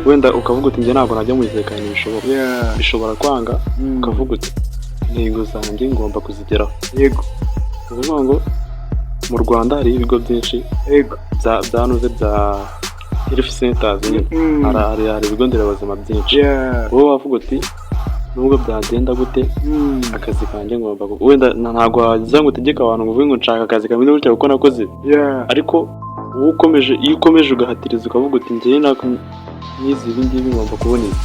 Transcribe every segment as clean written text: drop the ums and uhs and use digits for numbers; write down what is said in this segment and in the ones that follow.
Wenda ukavuga uti: "Njye ntabwo najya mu gisirikare, ntibishoboka." Bishobora kwanga, ukavuga uti: "Intego zanjye ngomba kuzigeraho." Ni ukuvuga ngo mu Rwanda hariho ibigo byinshi byanuze bya health centers nyine. Hari ibigo nderabuzima byinshi. Wowe wavuga uti: "Nubwo byagenda gute, akazi kanjye ngomba wenda ntabwo waza ngo utegeke abantu ngo uvuge ngo nshaka akazi kameze gutya kuko nakoze ibi." Ariko wowe ukomeje, iyo ukomeje ugahatiriza, ukavuga uti: "Njyewe nize ibi ngibi, ngomba kubona ibi."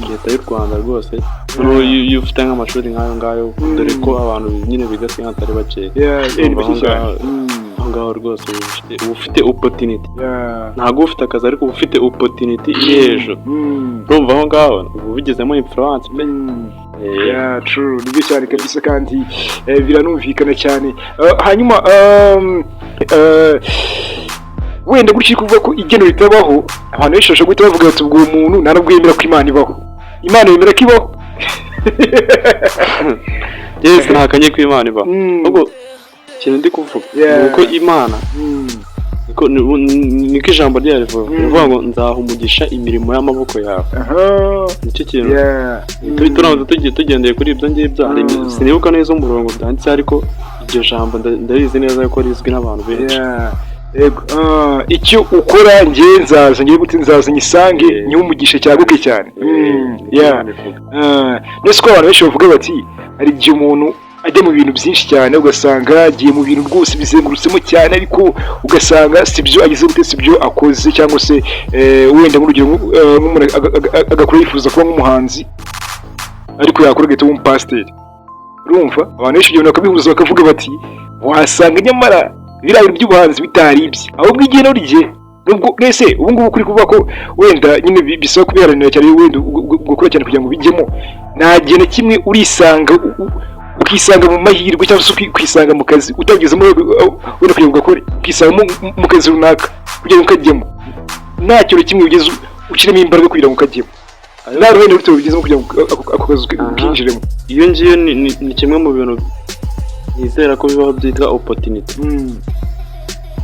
Leta y'u Rwanda rwose, noneho iyo ufite nk'amashuri nk'ayo ngayo, dore ko abantu nyine biga siyansi ari bakeya, Yeah, ni bake aho cyane. ngaho, aho ngaho rwose uba ufite opportunity. Ntabwo uba ufite akazi, ariko uba ufite opportunity iri hejuru. Urumva aho ngaho uba ubigizemo influence pe. Yeah, true. Nibyo cyane kabisa, kandi biranumvikana cyane. Hanyuma wenda gutyo uri kuvuga ko igeno ritabaho, abantu benshi bashobora guhita bavuga bati: "Ubwo uwo muntu nta nubwo yemera ko Imana ibaho." Imana yemera ko ibaho? Yes, ntahakanye ko Imana ibaho. Ahubwo ikintu ndi kuvuga ni uko Imana, niko ijambo ryayo rivuga, rivuga ngo: "Nzaha umugisha imirimo y'amaboko yawe." Nicyo kintu. Turamutse tugiye tugendeye kuri ibyo ngibyo, hari sinibuka neza umurongo byanditse, ariko iryo jambo ndabizi neza ko rizwi n'abantu benshi. Yeah. Yego. Icyo ukora, njye nzaza ngiye gute, nzaza nyisange, nyihe umugisha cyaguke cyane. Niko Imana ivuga. Nese ko abantu benshi bavuga bati hari igihe umuntu ajya mu bintu byinshi cyane, ugasanga agiye mu bintu rwose bizengurutsemo cyane, ariko ugasanga si byo agize gute, si byo akoze, cyangwa se wenda nk'urugero nk'umuntu agakora yifuza kuba nk'umuhanzi, ariko yakora agahita aba umupasiteri. Urumva abantu benshi ibyo bintu bakabihuza, bakavuga bati: "Wasanga nyamara biriya bintu by'ubuhanzi bitari ibye, ahubwo igeno rye." Nubwo mwese ubu ngubu kuri kuvuga ko wenda nyine bisaba kubiharanira cyane, wenda ugakora cyane kugira ngo ubijyemo, nta gihe na kimwe urisanga ukisanga mu mahirwe, cyangwa se ukisanga mu kazi utabigizemo wenda kugira ngo ugakore, ukisanga mu kazi runaka kugira ngo ukajyemo, nta kintu kimwe ugeze ushyiramo imbaraga kugira ngo ukajyemo, nta ruhande ruto rubigezemo kugira ngo ako kazi ukinjiremo? Iyo ngiyo ni kimwe mu bintu nizera ko bibaho byitwa opportunity.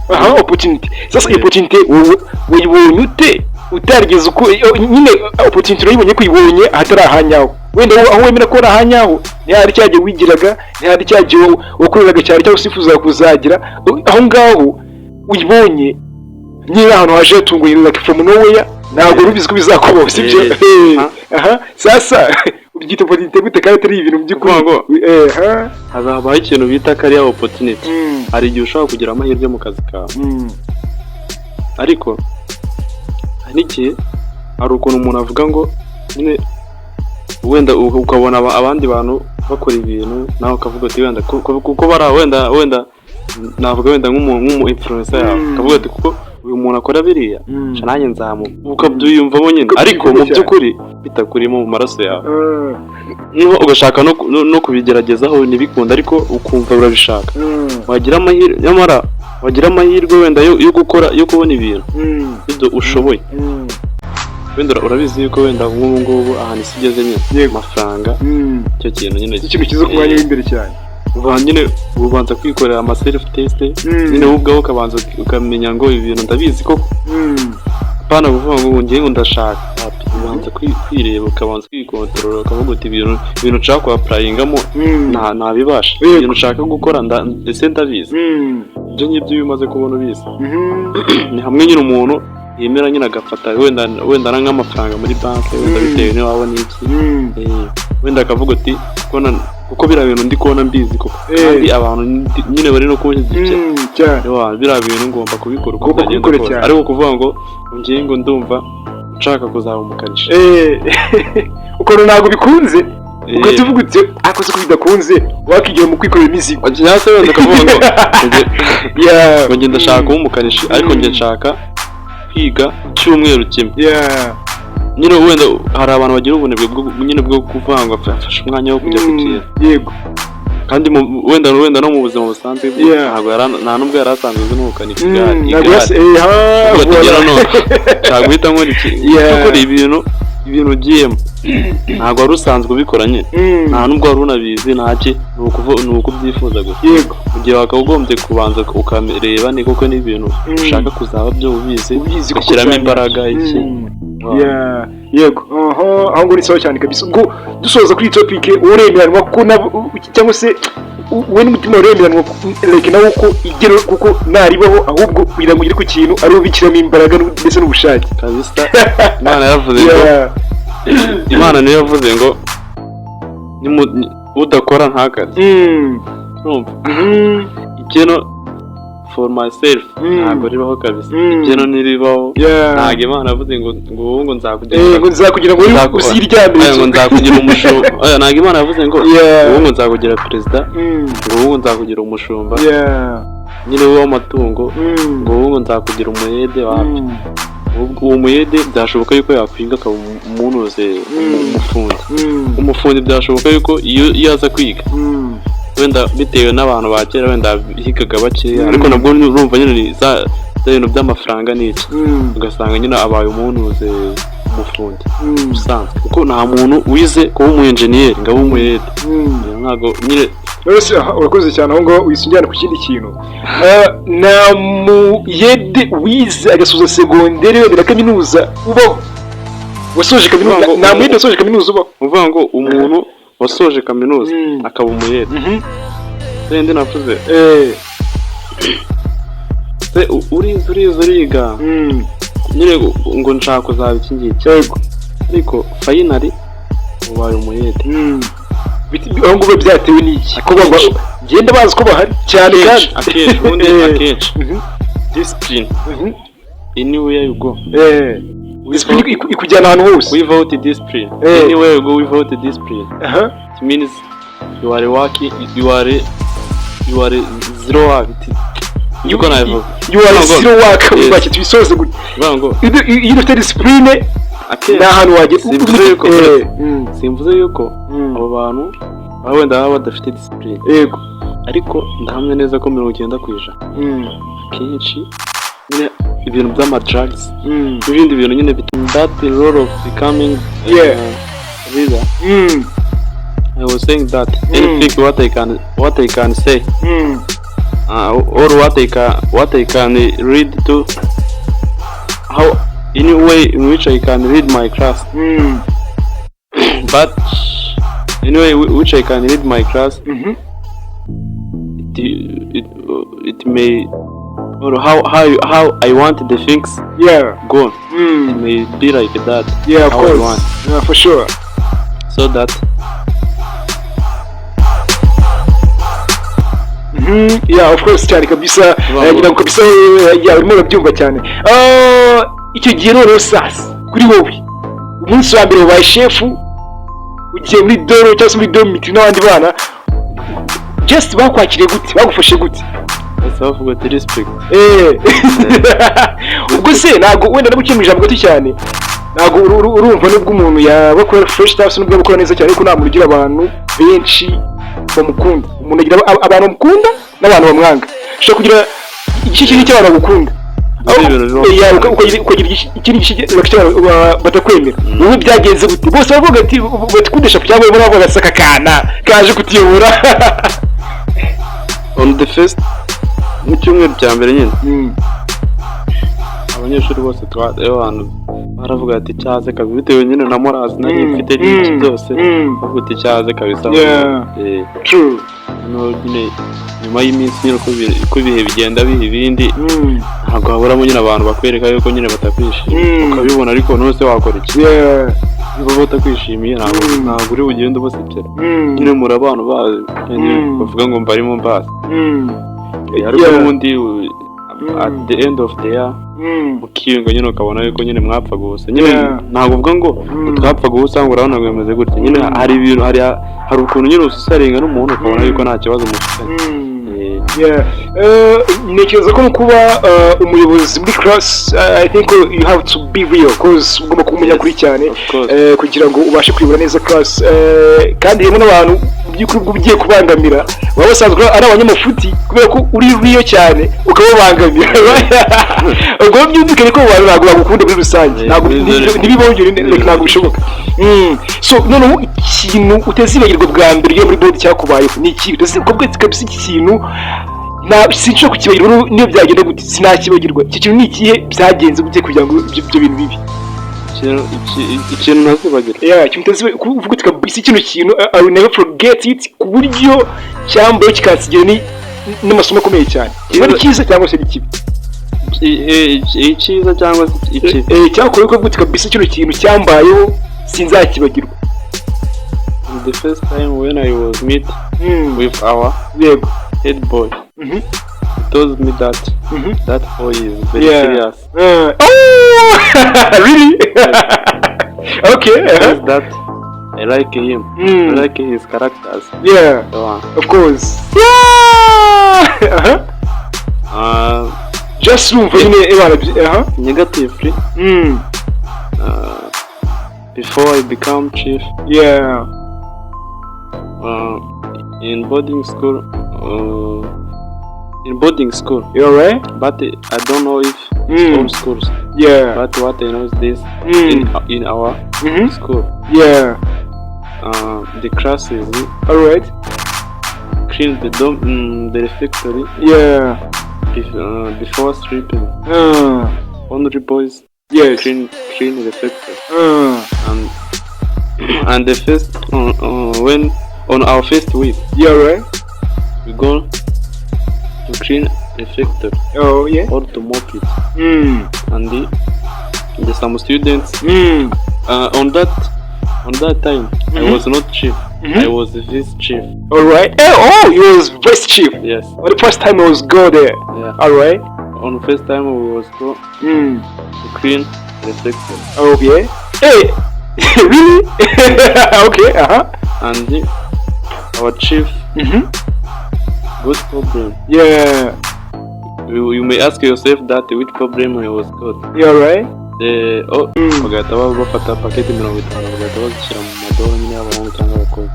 Aha, opportunity. Sasa opportunity wowe wayibonye ute utarigeze uko nyine opportunity urayibonye ko uyibonye ahatari ahanyaho? Wenda wowe aho wemera ko ari ahanyaho ntihari cya gihe wigiraga, ntihari cya gihe wakoreraga cyane cyangwa se wifuzaga kuzagira aho ngaho uyibonye nyine, ahantu haje hatunguye, like from nowhere, ntabwo wari ubizi ko bizakubaho, sibyo? Aha sasa ubyita opportunity gute kandi atari ibintu by'ukuri? Kuvuga ngo Ha hazabaho ikintu bita career opportunity. Hari igihe ushobora kugira amahirwe mu kazi kawe, ariko hari n'igihe, hari ukuntu umuntu avuga ngo nyine wenda ukabona abandi bantu bakora ibintu, nawe ukavuga uti wenda kuko bari aho, wenda navuga wenda nk'umu influencer yawe, ukavuga ati: "Kuko uyu muntu akora biriya, sha nanjye nzamuka." Ukabyiyumvamo nyine, ariko mu by'ukuri bitakurimo mu maraso yawe. Niba ugashaka no kubigeragezaho ntibikunde, ariko ukumva urabishaka, wagira amahirwe, nyamara wagira amahirwe wenda yo gukora, yo kubona ibintu ibyo ushoboye. Wenda urabizi yuko wenda nk'ubu ngubu ahantu isi igeze nyine, amafaranga, icyo kintu nyine ikintu kiza ku mwanya w'imbere cyane. Uba nyine ubanza kwikorera ama self test nyine, wowe ubwawe ukabanza ukamenya ngo ibi bintu ndabizi koko, apana kuvuga ngo ngiye ngo ndashaka. Wapi, ubanza kwireba, ukabanza kwikontorora, ukavuga uti: Ibintu nshaka kwapplyingamo ntabibasha, ibintu nshaka gukora ese ndabizi?" Ibyo ngibyo iyo umaze kubona ubizi, ni hamwe nyine umuntu yemera nyine agafata wenda nk'amafaranga muri banki, wenda bitewe n'iwabo n'iki, wenda akavuga uti: "Kuko biriya bintu ndi kubona mbizi koko, kandi abantu nyine bari no kunshyigikira, cyane, biriya bintu ngomba kubikora uko Ugomba byagenda kubikora kose." cyane. Ariko kuvuga ngo ngiye ngo ndumva nshaka kuzaba umukanishi, Ukuntu ntabwo bikunze, ugahita uvuga uti: "Ariko se ko bidakunze, wakigira mu kwikorera imizigo?" Cyangwa se wenda ukavuga ngo ngo njye ndashaka kuba umukanishi, ariko njye nshaka kwiga icyumweru kimwe. Nyine wenda hari abantu bagira ubunebwe bwo nyine bwo kuvuga ngo afashe umwanya wo kujya ku kintu, kandi wenda no mu buzima busanzwe ntabwo nta nubwo yari asanzwe azi no gukanika igare. Ntabwo yasi ha Ubwo ati: voilà. "Gera none nshaka guhita nkora iki?" Gukora ibintu ugiyemo ntabwo wari usanzwe ubikora nyine, nta nubwo wari unabizi, ntaki, ni ukubyifuza gusa, mu gihe wakagombye kubanza ukareba ni koko n'ibintu ushaka kuzaba byo ubizi, Ubizi koko ugashyiramo cyane. imbaraga iki. Yeah, yego, aha aho ngo ni sawa cyane kabisa. Ubwo dusoza kuri iyi topic, uremeranwa ko cyangwa se wowe n'umutima uremeranwa like nawe ko igeno kuko naribaho, ahubwo kugira ngo ugere ku kintu ari ubikiramo imbaraga ndetse n'ubushake. Kabisa, Imana yaravuze ngo Imana niyo yavuze ngo udakora ntakarye. Urumva, igeno for myself ntabwo ribaho kabisa. Igeno ntiribaho. Ntabwo Imana yavuze ngo wowe ngo nzakugira ngo nzakugira ngo uziryamire. Oya, ngo nzakugira umushumba. Oya, ntabwo Imana yavuze ngo wowe ngo nzakugira perezida, ngo wowe ngo nzakugira umushumba nyine w'amatungo, ngo wowe ngo nzakugira umuyede. Wapi. Ubwo uwo muyede byashoboka yuko yakwiga akaba umunuze, umufundi. Umufundi byashoboka yuko iyo aza kwiga, wenda bitewe n'abantu ba kera, wenda higaga bakeya, ariko nabwo urumva nyine ni za bintu by'amafaranga n'iki, ugasanga nyine abaye umunuze, umufundi usanzwe, kuko nta muntu wize kuba umu enjeniyeri ngo abe umuyede. Ntabwo nyine. Rero se, aha, urakoze cyane. Aho ngaho uhise unjyana ku kindi kintu. Nta muyede wize agasoza segonderi wenda na kaminuza ubaho, wasoje kaminuza. Nta muyede wasoje kaminuza ubaho. Ni ukuvuga ngo umuntu wasoje kaminuza akaba umuyede, wenda navuze se urize, urize, uriga nyine ngo nshaka kuzaba iki ngiki, ariko finally ubaye umuyede. Aho ngaho byatewe n'iki? Ko genda bazi ko bahari cyane kandi. Akenshi ubundi, akenshi discipline, anywhere you go. Discipline ikujyana ahantu hose. Without discipline, anywhere you go without discipline, it means you are working, you are zero work. Niko nabivuga. You are zero work. Yes. Bake tubisoze gutya. Kuvuga ngo Iyo ufite discipline akenshi ni ahantu wagera. Simvuze yuko simvuze yuko abo bantu baba wenda baba badafite discipline, ariko ndahamya neza ko 90% akenshi nyine ibintu by'ama drugs n'ibindi bintu nyine bituma that role of becoming leader. I was saying that anything what I can say or what I can read to how any way in which I can read my class, but anyway which I can read my class, it may or how I want the things gone, it may be like that. Yeah, of How I course. want. Yeah, for sure. So that Yeah, of course, cyane kabisa. Wow. Ngira ngo kabisa yeah, urimo urabyumva cyane. Icyo gihe noneho sasa kuri wowe umunsi wa mbere wabaye shefu, ugiye muri dorm cyangwa se muri dormitory n'abandi bana, just bakwakiriye gute? Bagufashe gute? Bahise bavuga ati respect. Ubwo se ntabwo wenda naguciye mu ijambo gato cyane, ntabwo urumva nubwo umuntu yaba akora fresh cyangwa se nubwo yaba akora neza cyane, ariko nta muntu ugira abantu benshi bamukunda. Umuntu agira abantu bamukunda n'abantu bamwanga. Ushobora kugira igice kinini cy'abantu bagukunda. Ibyo bintu bibaho. Yeah, ukagira ikindi gice cy'abantu batakwemera. Wowe byagenze gute? Bose bavuga ati batikundisha, cyangwa barimo bavuga ati aka kana kaje kutuyobora? On the first, mu cyumweru cya mbere nyine, abanyeshuri bose abantu baravuga ati cyaze kabisa, bitewe nyine na morale nari mfite n'iki byose, bavuga ati cyaze kabisa. True. Noneho nyine nyuma y'iminsi nyine, uko ibihe bigenda biha ibindi, ntabwo haburamo nyine abantu bakwereka yuko nyine batakwishimiye, ukabibona, ariko none se wakora iki? Niba batakwishimiye, ntabwo ntabwo uri bugende ubasekera. Nyine muri abantu bavuga ngo mbarimo mbazi. Ariko n'ubundi at the end of the year ukiyunga nyine, ukabona yuko nyine mwapfaga ubusa nyine. Ntabwo uvuga ngo twapfaga ubusa, ngo urabona ngo bimeze gutya nyine. Hari ibintu, hari ukuntu nyine ususaringa n'umuntu ukabona yuko nta kibazo mufitanye. Yeah. Ntekereza ko mu kuba umuyobozi muri class, I think you have to be real, cause ugomba kuba umunyakuri cyane Of course. Kugira ngo ubashe kuyobora neza class. Kandi harimo n'abantu mu by'ukuri ubwo ugiye kubangamira baba basanzwe ari abanyamafuti, kubera ko uri real cyane ukababangamira. Ubwo byumvikane ko abo bantu ntabwo bagukunda muri rusange. Ntabwo ntibibaho ibyo bintu, like, ntabwo bishoboka. So noneho ikintu utazibagirwa bwa mbere ugiye muri board cyakubayeho ni iki? Ukavuga ati kabisa iki kintu sinshobora kukibagirwa, niyo byagenda gute sinakibagirwa. Iki kintu ni ikihe? Byagenze gute kugira ngo ibyo bintu bibi? Ikintu ntazibagirwa? Yeah, ikintu utaziba kuvuga uti kabisa kino kintu I will never forget it, ku buryo cyambayeho kikansigira n'amasomo akomeye cyane, kiba ari cyiza cyangwa se ari kibi. Icyiza cyangwa se ikibi? Cyakorewe ko uvuga uti kabisa kino kintu cyambayeho sinzakibagirwa. The first time when I was meet with our head boy, he told me that that boy is very serious. Oh, really? Okay. Says that I like him. I like his characters. So on. Of course. Yeah. Just urumva nyine ebana aha. Negatively, before I become chief, in boarding school, You're right. but I don't know if all schools, but what I know is this: in our school, the classes All right. clean the dorm, the refectory before sleeping. Only boys clean the refectory, and the first when on our first week we go to clean refectory or to mop it, and the some students on that time I was not chief. I was vice chief. All right. Oh, you was vice chief. Yes. For the first time I was go there. Yeah. All right. On first time we was go to clean refectory. Oh yeah. Hey, really? Okay. And our chief got problem. You may ask yourself that which problem he was got. Yeah. Right. Oh, bagahita bafata paketi 50, bagahita bazishyira mu madoro nyine y'abahungu cyangwa abakobwa.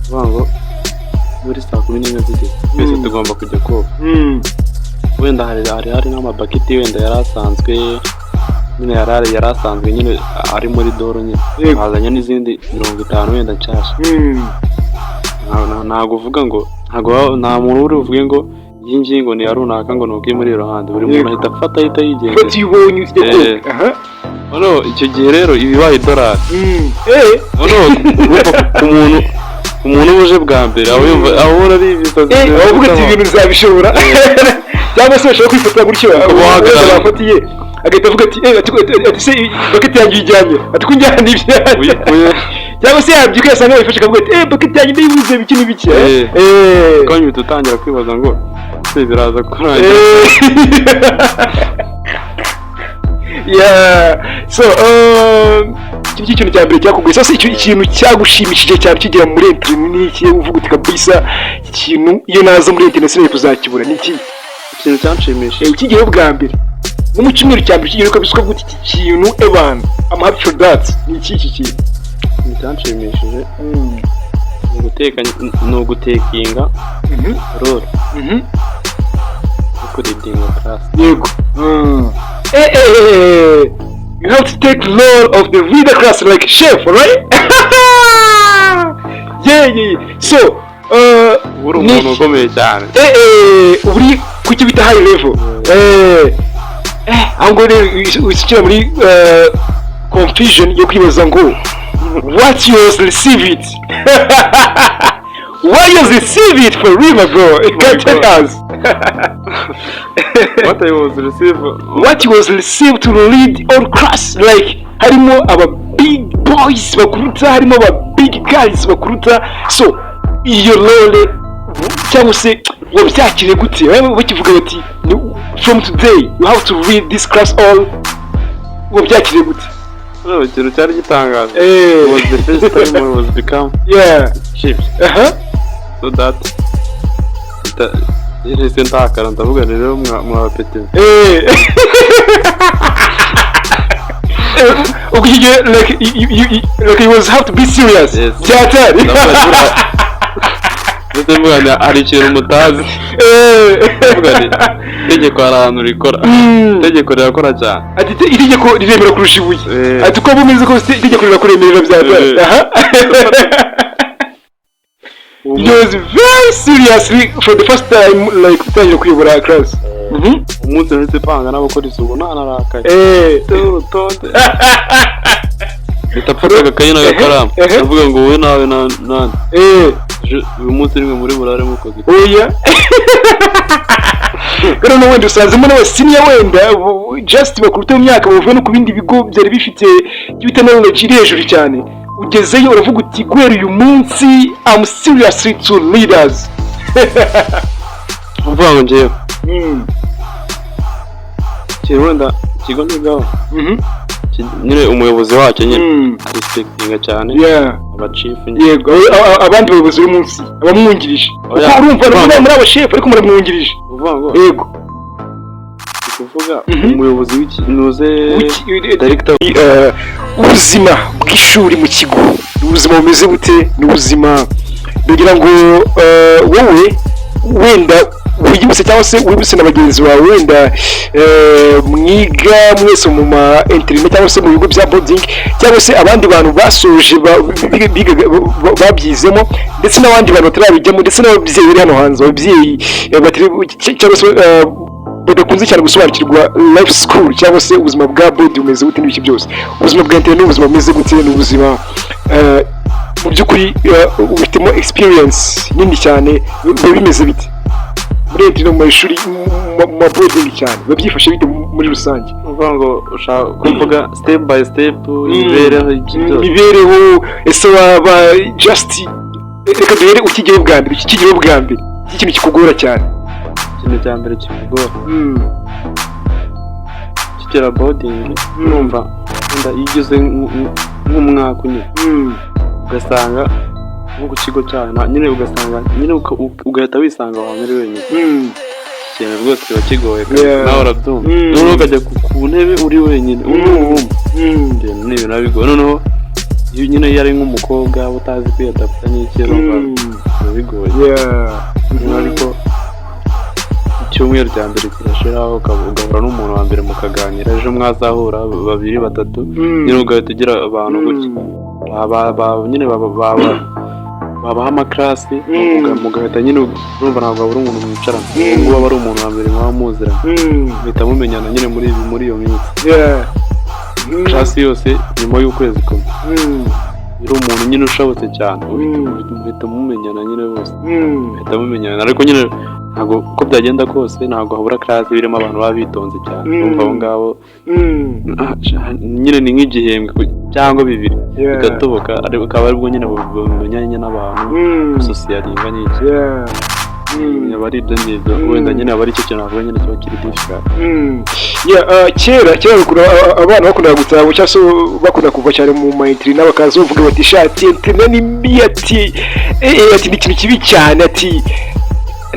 Kuvuga ngo muri saa 11 zigeze twese tugomba kujya koga. Wenda hari n'amabaketi wenda yari asanzwe nyine, yari asanzwe nyine ari muri doro nyine. Hazanye n'izindi 50 wenda nshyashya. Ntabwo uvuga ngo nta muntu uri buvuge ngo iyi ngiyi ngo ni iya runaka, ngo ni uko iri muri iruhande. Buri muntu ahita afata, ahita yigendera. Fata iyo ubonye ujya koga. Aha. Noneho icyo gihe rero ibibaye idolari. Noneho urumva ku muntu uba uje bwa mbere aba yumva abona ari ibisazi. Abavuga ati ibintu nzabishobora, cyangwa se bashobora kwifata gutyo Wahagarara. bafatiye, agahita avuga ati ati se bucket yanjye uyijyanye, ati ko njyana ibyanjye? Uyikuye. Cyangwa se yabyuka yasanga bayifashe akavuga ati bucket yanjye ndayibuze, biki n'ibiki. Kandi uhita utangira kwibaza ngo ese biraza kurangira? Yeah. So, iki ni ikintu cya mbere cyakugoye. Sasa icyo ikintu cyagushimishije cyane ukigera muri internat ni iki? Uvuga uti kabisa iki kintu iyo naza muri internat sinari kuzakibura, ni iki? Ikintu cyanshimishije? Ukigeyeho bwa mbere, nko mu cyumweru cya mbere ukigeyeho kabisa ukavuga uti iki kintu evan, I'm happy for that, ni iki kintu? Ikintu cyanshimishije ni uguteka, ni ugutakinga role yo kuleadinga class. Yego. Eh. You have to take role of the leader class like chef, right? Yeah. So, Uba uri umuntu ukomeye cyane. Uri ku cyo bita high level. Aho ngo rero wisukira muri confusion yo kwibaza ngo what you was receive it? Why you receive it for real, my bro? You can tell us. What I was receive? What was received to lead all class, like harimo aba big boys bakuruta, harimo aba big guys bakuruta. So iyo role cyangwa se wabyakiriye gute? Bakivuga bati from today you have to read this class all, wabyakiriye gute? No, ikintu cyari gitangaje. It was the first time I was become chief. So that nahise ntakara, ndavuga rero mwa bapeti. Ubwo icyo gihe like you, like you was have to be serious. Yes. Byatari. Ndetse mvuga nti hari ikintu mutazi. Ndavuga nti itegeko hari ahantu rikora. Itegeko rirakora cyane. Ati itegeko riremera kurusha ibuye. Ati uko bumeze kose itegeko rirakuremerera byatari. Aha. It was very seriously for the first time like utangira kuyobora class. Umunsi nahise panga n'abakora isuku ntanarakaye, urutonde, mpita mfata agakayi n'agakaramu, ndavuga ngo wowe nawe nande, uyu munsi rimwe muri burare mukoze iki? Oya, rero wenda usanzemo n'aba senior, wenda just bakuruta mu myaka, bavuye no ku bindi bigo byari bifite icyo bita knowledge iri hejuru cyane. Ugezeyo uravuga uti: "Guhera uyu munsi I'm serious to leaders." Uvuga ngo njyewe ikintu wenda ikigo nigaho, nyine umuyobozi wacyo nyine arespectinga cyane aba chief nyine. Yego, abandi bayobozi bari munsi, abamwungirije. Oya. Kuko urumva muri abashefu, ariko muramwungirije. Uvuga ngo ni kuvuga umuyobozi w'ikinuze director. Ubuzima bw'ishuri mu kigo ni ubuzima bumeze bute? Ni ubuzima kugira ngo wowe wenda wiyibutse cyangwa se wibutse na bagenzi bawe wenda mwiga mwese mu ma internat cyangwa se mu bigo bya boarding, cyangwa se abandi bantu basoje bigaga, babyizemo, ndetse n'abandi bantu batarabijyamo, ndetse n'ababyeyi bari hano hanze, ababyeyi cyangwa se badakunze cyane gusobanukirwa life school cyangwa se ubuzima bwa boarding bumeze gute n'ibiki byose. Ubuzima bwa internat ni ubuzima bumeze gute? Ni ubuzima mu by'ukuri ubifitemo experience nini cyane. Biba bimeze bite muri internat, mu mashuri, mu ma boarding cyane, biba byifashe bite muri rusange? Uvuga ngo ushaka kuvuga step by step, imibereho, iki byose? Imibereho. Ese waba just, reka duhere ukigeraho bwa mbere, ukigeraho bwa mbere, iki kintu kikugora cyane? Ikintu cya mbere kikugora kigera boarding, urumva wenda iyo ugeze nk'umwaka unyine, ugasanga nko ku kigo cyayo nyine ugasanga nyine ugahita wisanga aho hantu uri wenyine. Ikintu rwose kiba kigoye kabisa. Nawe urabyumva. Noneho ukajya ku ntebe uri wenyine, uri umwe. Ibintu ni ibintu biba bigoye. Noneho iyo nyine iyo ari nk'umukobwa utazi kwiyadapta n'iki, urumva biba bigoye. Ariko icyumweru cya mbere kirashiraho, ugahura n'umuntu wa mbere mukaganira, ejo mwazahura babiri, batatu, nyine ugahita ugira abantu gutya. Nyine babaha ama class, mugahita nyine urumva ntabwo habura umuntu mwicarana. Uwo nguwo aba ari umuntu wa mbere muba muziranye, muhita mumenyana nyine muri iyo minsi. Class yose nyuma y'ukwezi kumwe, uri umuntu nyine ushabutse cyane, muhita mumenyana nyine bose, muhita mumenyana. Ariko nyine ntabwo, uko byagenda kose, ntabwo habura class birimo abantu baba bitonze cyane. Urumva abo ngabo nyine ni nk'igihembwe cyangwa 2 bigatoboka, ariko akaba aribwo nyine bumenyanye n'abantu, gusocialinga n'iki. Aba ari ibyo ngibyo. Wenda nyine aba ari cyo kintu navuga nyine kiba kiri difficult. Yeah, kera kera abana bakundaga gutaha cyangwa se bakunda kuva cyane mu ma internat, bakaza bavuga bati: "Shati, internat ni mbi," ati ati "ni ikintu kibi cyane," ati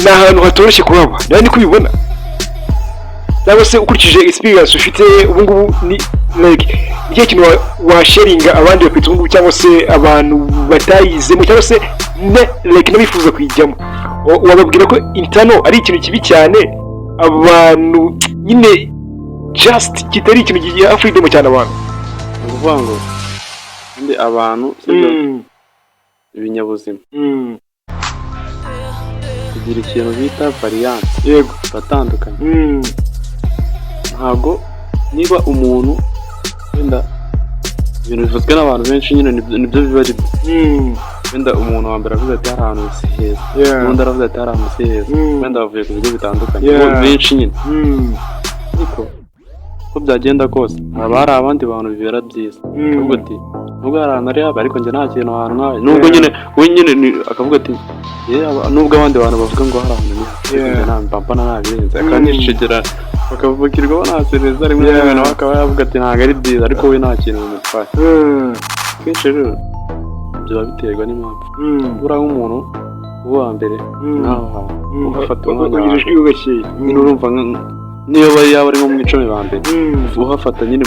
"ni ahantu hatoroshye kuhaba." Nawe niko ubibona, cyangwa se ukurikije experience ufite ubu ngubu, ni like ikihe kintu washaringa abandi bafite ubu ngubu, cyangwa se abantu batayizemo, cyangwa se ne like n'abifuza kuyijyamo? Wababwira ko internat ari ikintu kibi cyane, abantu nyine just kitari ikintu giha freedom cyane abantu? Ni ukuvuga ngo ubundi abantu, sibyo, ibinyabuzima kugira ikintu bita variance, turatandukanye. Ntabwo niba umuntu wenda ibintu bivuzwe n'abantu benshi nyine nibyo biba ari byo. Wenda umuntu wa mbere avuze ati: "Hari ahantu si heza," n'undi aravuze ati: "Hari ahantu si heza." Wenda bavuye ku bigo bitandukanye, bo benshi nyine. Ariko uko byagenda kose, haba hari abandi bantu bibera byiza. Akavuga ati: "Nubwo hari ahantu ari habi, ariko njye nta kintu ahantu nk'aha." Nubwo nyine we nyine akavuga ati: "Nubwo abandi bantu bavuga ngo hari ahantu ni habi, ariko njye nta mbambana ntabirenze." Akanishegera bakavugirwaho nasereza rimwe na rimwe, nawe akaba yavuga ati: "Ntabwo ari byiza," ariko we nta kintu bimutwaye. Kenshi rero ibyo biba biterwa n'impamvu. Buriya nk'umuntu uwa mbere nk'aho hantu ugafata umwanya Ugira wawe, ijwi gakeya. Nyine urumva niyo yaba ari nko mu 10 ba mbere, uhafata nyine.